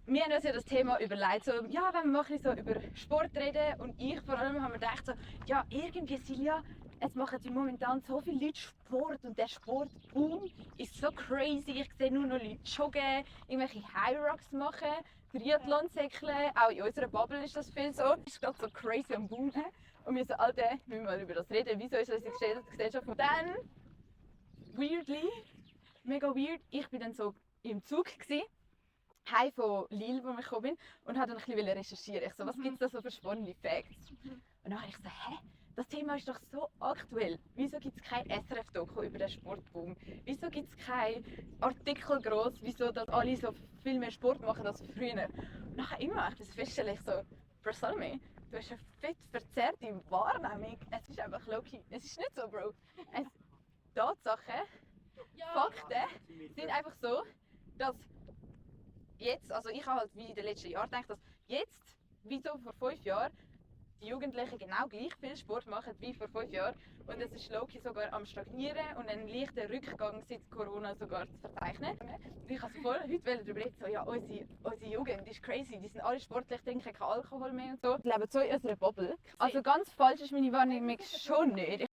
wir haben uns ja das Thema überlegt, so, ja, wenn wir mal so über Sport reden und ich vor allem haben wir gedacht, so, ja, irgendwie Silja, es machen ja momentan so viele Leute Sport und der Sportboom ist so crazy. Ich sehe nur noch Leute joggen, irgendwelche High Rocks machen, Triathlon säckeln, auch in unserer Bubble ist das viel so. Es ist gerade so crazy am Boom. Und wir so, Alter, wir müssen mal über das reden, wieso ist das in der Gesellschaft? Und dann, weirdly, mega weird, ich bin dann so im Zug gewesen, heim von Lille, wo ich gekommen bin, und habe dann ein bisschen recherchieren. Ich so, was gibt es da so für spannende Facts? Und dann habe ich so, hä? Das Thema ist doch so aktuell. Wieso gibt es kein SRF-Doku über den Sportboom? Wieso gibt es keinen Artikel groß, wieso dass alle so viel mehr Sport machen als früher? Und nachher immer, ich bin so feststellen, ich so, Bartholomew, du hast eine fett verzerrte Wahrnehmung. Es ist einfach low-key. Es ist nicht so, Bro. Tatsachen, Fakten sind einfach so, dass jetzt, also ich habe halt wie in den letzten Jahren gedacht, dass jetzt, wie so vor 5 Jahren, die Jugendlichen genau gleich viel Sport machen wie vor 5 Jahren. Und es ist low-key sogar am Stagnieren und einen leichten Rückgang seit Corona sogar zu verzeichnen. Und ich wollte heute darüber reden, so, ja, unsere Jugend ist crazy, die sind alle sportlich, trinken keinen Alkohol mehr und so. Die leben so in unserer Bubble. Also ganz falsch ist meine Wahrnehmung schon nicht.